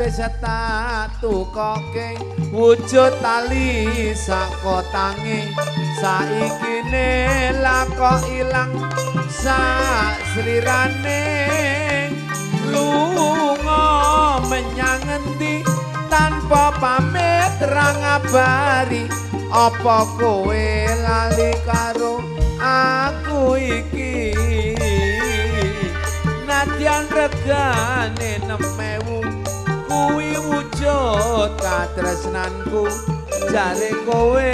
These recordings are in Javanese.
wis tak tukoke wujud tali sakotange, saiki ne lako ilang sak slirane. Lunga menyang endi tanpa pamit ra ngabari, apa kowe lali karo aku iki? Nadyan regane 6.000 kuwi wujud katresnanku, jare kowe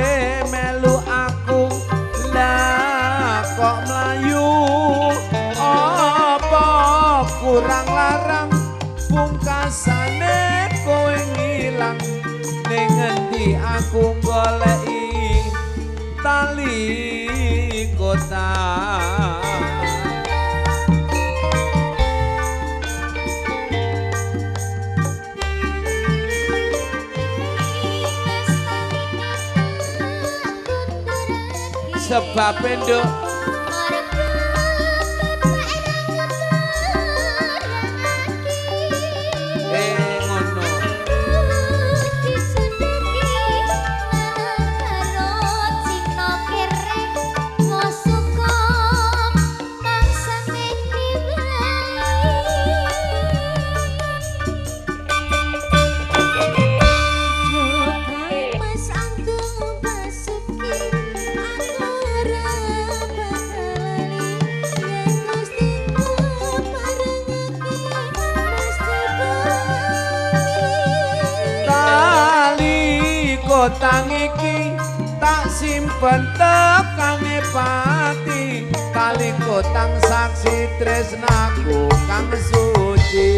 melu aku lah kok mlayu. Apa kurang larang pungkasane kowe ngilang, ning ngendi aku goleki tali kotang. Sebab nduk ngono. Kotang iki tak simpen tekane pati, tali kotang saksi tresnaku kang suci.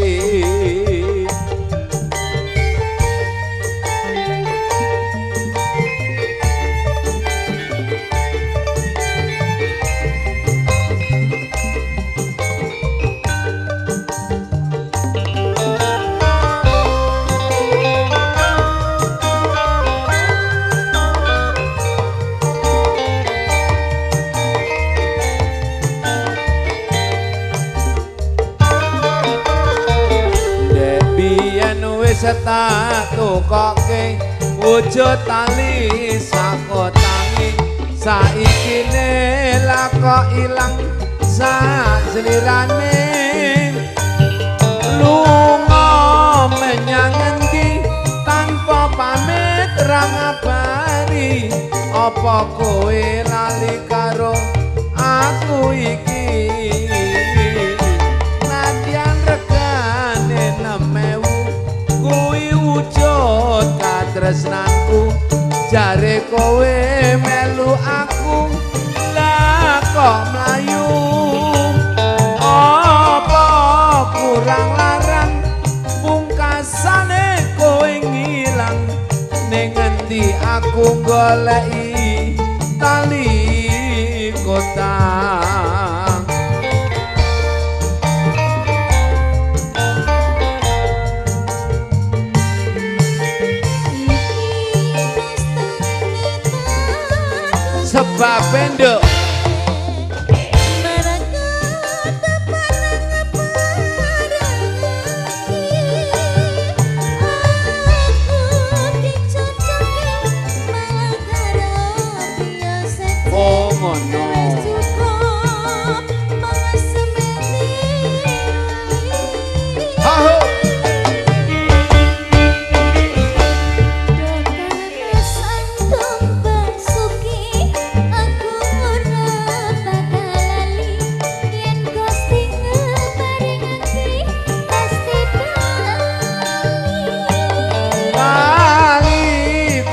Tak tukoke wujud tali sakotange, saiki ne lako ilang sak slirane. Lunga menyang endi tanpa pamit ra ngabari, apa kowe lali karo aku iki? Nadyan regane 6.000 kuwi wujud katresnanku, jare kowe melu aku lah kok mlayu. Apa kurang larang pungkasane kowe ngilang, ning ngendi aku goleki tali kotang. Sebab nduk oh ngono.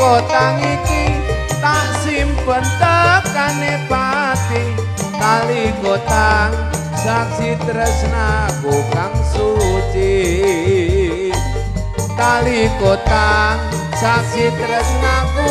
Kotang iki tak simpen tekane pati, tali kotang saksi tresnaku kang suci. Tali kotang saksi tresnaku